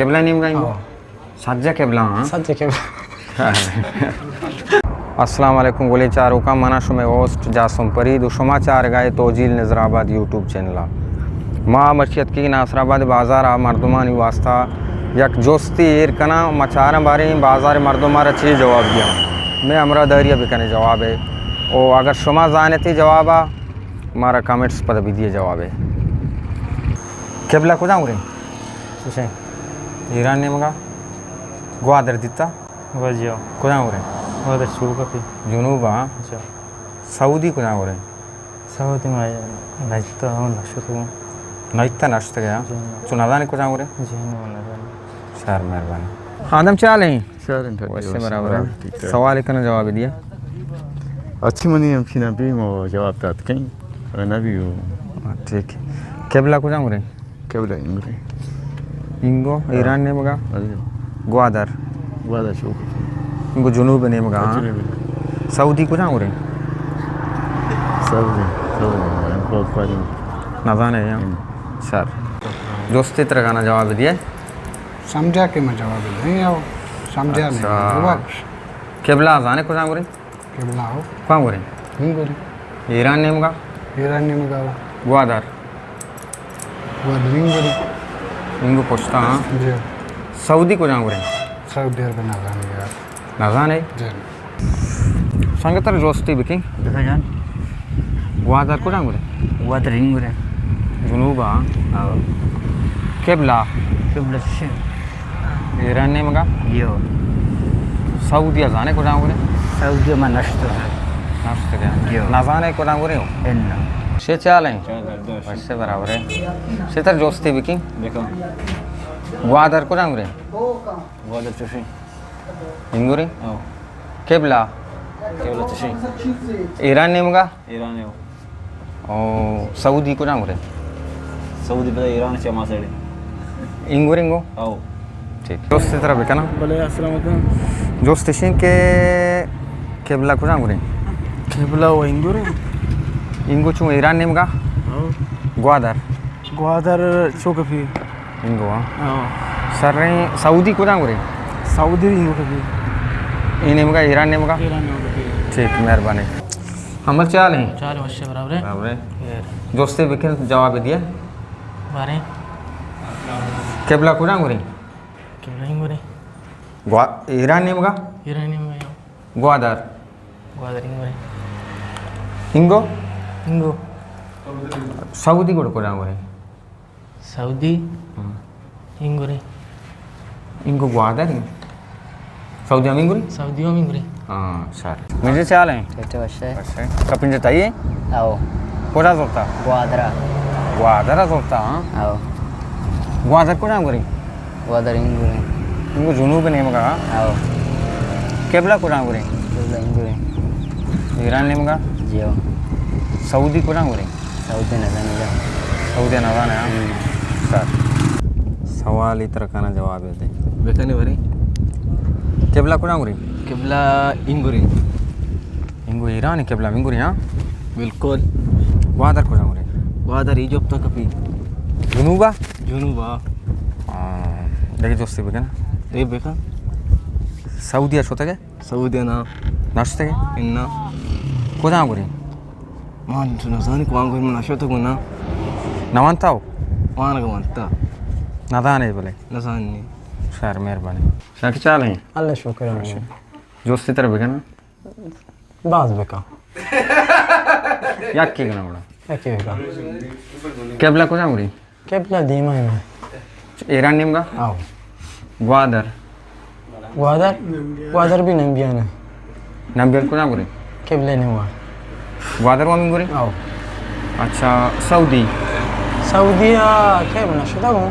قبلہ نیمگا انگو؟ ہاں۔ سجہ قبلہ، ہاں؟ سجہ قبلہ۔ السلام علیکم گلیں چاروکاں، منا شمئے ہوسٹ جاسم پرید و شما چارگائے توجیل نظر آباد یوٹیوب چینل ءَ۔ ما مرچی اتکگیں ناصر آباد بازار ءَ مردمانی واسطہ یک جستے ایر کناں، ما چاراں باریں بازار مردم مارا چے جواب دیاں۔ مئے ہمراہ داری ءَ بکنے جواب ءَ۔ او اگر شما زانتے جواب ءَ، مارا کمنٹس پدا بدیے جواب ءَ۔ قبلہ کجا گوریں؟ چوشیں۔ ایران نیمگا؟ گوادر دیتا؟ واجہ۔ کجا گوریں؟ گوادر چوک پی۔ جنوب ءَ؟ اچھا۔ سعودی کجا گوریں؟ سعودی ما نشتا ہوں نشتو۔ نشتا نشتگے ہاں؟ جی۔ چو نزانے کجا گوریں؟ جی، نہ نزانے۔ شر مہربانی۔ آدم چے حال ایں؟ شر ایں، ٹھیک وش ایں۔ برابر ایں۔ ٹھیک ایں۔ سوال کنا جواب دیے۔ اچھی منی ہم چینا بھی مو جواب دات کہیں۔ نہ بھی ہو۔ ہاں، ٹھیک۔ قبلہ کجا گوریں؟ قبلہ انگوریں۔ انگو ایران نیمگا؟ اجی۔ گوادر؟ گوادر چوک۔ انگو جنوب نیمگا، ہاں؟ جنوب۔ سعودی کجا گوریں؟ سعودی، سعودی، کو-، کو-، نزانے ہاں؟ ہم۔ شر۔ جستے ترا کنا جواب دیے۔ سمجھا کہ میں جواب دیں یا سمجھا نہیں؟ اچھا۔ جواب۔ قبلہ زانے کجا گوریں؟ قبلہ ہو۔ کجا گوریں؟ ہم گوریں۔ ایران نیمگا؟ ایران نیمگا ہو۔ گوادر؟ گوادر ہم گوریں۔ انگو پشتا، ہاں؟ جی۔ سعودی کجا گوریں؟ سعودی عرب نزانے یار۔ نزانے؟ جی۔ سنگتر جستے بکیں۔ بکن جان۔ گوادر کجا گوریں؟ گوادر ہم گوریں۔ جنوب ءَ؟ ہاں۔ قبلہ؟ قبلہ چوشیں۔ ایران نیمگا؟ یو۔ سعودی ءَ زانے کجا گوریں؟ سعودی ءَ ما نشتو۔ نشتگے؟ یو۔ نزانے کجا گوریں؟ انا۔ شے چے حال ایں؟ وش برابر ایں۔ شے ترا جستے بکیں۔ دیکھو۔ گوادر کجا گوریں؟ گوادر چوشیں۔ انگوریں؟ ہاں۔ قبلہ؟ قبلہ چوشیں۔ ایران نیمگا؟ ایران ہو۔ او سعودی کجا گوریں؟ سعودی پدا ایران چہ ما سڑے۔ انگوریں گو؟ او۔ ٹھیک۔ جستے ترا بکناں؟ بلے، السلام علیکم۔ جست اشیں کہ قبلہ کجا گوریں؟ قبلہ و انگوریں۔ انگو چون ایران نیمگا؟ ہاں۔ گوادر؟ گوادر چوک پی۔ انگو، ہاں۔ ہاں۔ شریں سعودی کجا گوریں؟ سعودی انگو پی۔ اے نیمگا، ایران نیمگا؟ ایران نیمگا پی۔ ٹھیک، مہربانی۔ ہمل چے حال ایں؟ چے حال ایں؟ وش برابر ایں۔ برابر ایں۔ خیر۔ جستے بکن، جواب دیے۔ باریں۔ قبلہ کجا گوریں؟ قبلہ انگوریں۔ گوا-، ایران نیمگا؟ ایران نیمگا۔ گوادر؟ گوادر انگوریں۔ انگو؟ انگو۔ سعودی گڑ کجا گوریں؟ سعودی؟ ہم۔ انگوریں۔ انگو گوادر ایں؟ سعودی ہم انگوریں؟ سعودی ہم انگوریں۔ ہاں، شر۔ مجھے چے حال ایں؟ ٹھیک ٹھاک، وش ئے۔ وش ئے۔ کپنج تئی ایں؟ او۔ کجا زرتا؟ گوادر۔ گوادر زرتا، ہاں؟ او۔ گوادر کجا گوریں؟ گوادر انگوریں۔ انگو جنوب نیمگا؟ او۔ قبلہ کجا گوریں؟ قبلہ انگوریں۔ ایران نیمگا؟ جی او۔ سعودی کجا گوریں؟ سعودی نزانے جا۔ سعودی نزانے، ہاں؟ ہم۔ سر۔ سوال ءِ ترا کنا جواب دے۔ بکنے ورے۔ قبلہ کجا گوریں؟ قبلہ انگوریں۔ انگو ایران قبلہ انگوریں، ہاں؟ بالکل۔ گوادر کجا گوریں؟ گوادر ایجپت کپی۔ جنوبا؟ جنوبا۔ ہاں، دگہ جستے بکن۔ اے بکن۔ سعودی ءَ شتگ ئے؟ سعودی ءَ نا۔ نشتگ ئے؟ انا۔ کجا گوریں؟ من تو نزانی کجا گوریں، من نشتگ نا۔ نہ وانتا ہو؟ وانگ وانتا۔ نزانے بلے؟ نزانی۔ شر، مہربانی۔ شاکر چال ہیں؟ اللہ شکر ہے۔ جستے ترا بکن۔ باز بکن۔ یکے کناں گڑا۔ یکے بکن۔ قبلہ کجا گوریں؟ قبلہ دیما ہے۔ ایران نیمگا؟ آو۔ گوادر؟ گوادر؟ گوادر بھی نمبیان ہے۔ نمبیان کجا گوریں؟ قبلہ نیمگا۔ گوادر ہم گوریں؟ آو۔ اچھا، سعودی؟ سعودی آ، قبلہ شدہ ہوں۔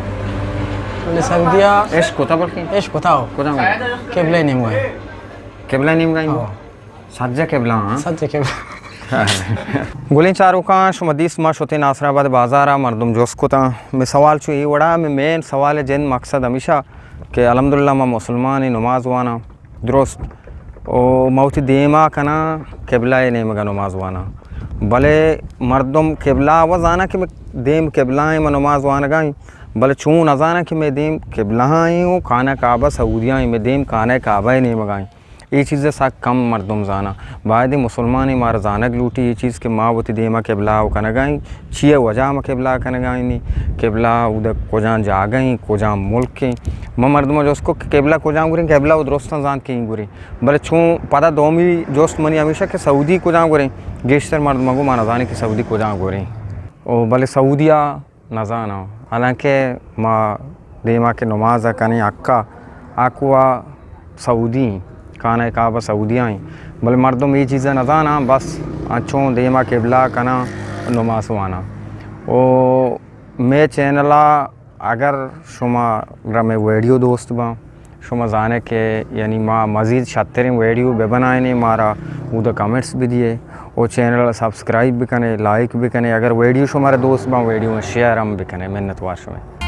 بلے سعودی آ۔ عشق ہوتا بلکہ؟ عشق ہوتا ہو۔ کجا گوریں؟ قبلہ نیمگا ہے۔ قبلہ نیمگا ہی؟ آو۔ سجہ قبلہ، ہاں؟ سجہ قبلہ۔ گلیں چاروکاں، شما دیست ما شتیں ناصر آباد بازار ءَ، مردم جست کتاں۔ مئے سوال چو اے وڑا، مئے مین سوال ءِ جند مقصد ہمیشہ کہ الحمدللہ ما مسلمان ایں، نماز واناں، درست۔ او ما وتی دیما کناں قبلہ ءِ نیمگا نماز واناں۔ بلے مردم قبلہ و زاناں کہ مئے دیم قبلہ ایں، ما نماز وانگا ایں۔ بلے چون نزاناں کہ مئے دیم قبلہ ایں و خانہ کعبہ سعودیہ ایں، مئے دیم خانہ کعبہ ءِ نیمگا ایں۔ اے چیز ءَ سک کم مردم زاناں۔ باید ایں مسلمانیں مارا زانگ لوٹی اے چیز کہ ما وتی دیما قبلہ ءَ کنگا ایں، چی ءِ وجہ ءَ ما قبلہ ءَ کنگا ایں، قبلہ اود ءَ کجام جاگہ ایں، کجام ملک ایں۔ ما مردماں جست کت کہ قبلہ کجام گوریں، قبلہ و درستاں زانت کہ ایں گوریں۔ بلے چون پدا دومی جست منی ہمیشہ کہ سعودی کجام گوریں، گیشتر مردماں گوں ما نزانیں کہ سعودی کجام گوریں۔ او بلے سعودیہ نزاناں، حالانکہ ما دیما کہ نماز ءَ کنیں حق ءَ، حق وا سعودی ایں، خانہ کعبہ سعودیہ ایں، بلے مردم اے چیز ءَ نزاناں، بس انچوں دیما قبلہ کناں، نماز واناں۔ او مئے چینل ءَ اگر شما را مئے ویڈیو دوست باں، شما زانے کہ یعنی ما مزید شتریں ویڈیو بہ بنائینیں، مارا اود ءَ کمنٹس بدیے و چینل ءَ سبسکرائب بکنے، لائک بکنے، اگر ویڈیو شمارا دوست باں ویڈیو ءَ شیئر ہم بکنے۔ منت وار شمئے۔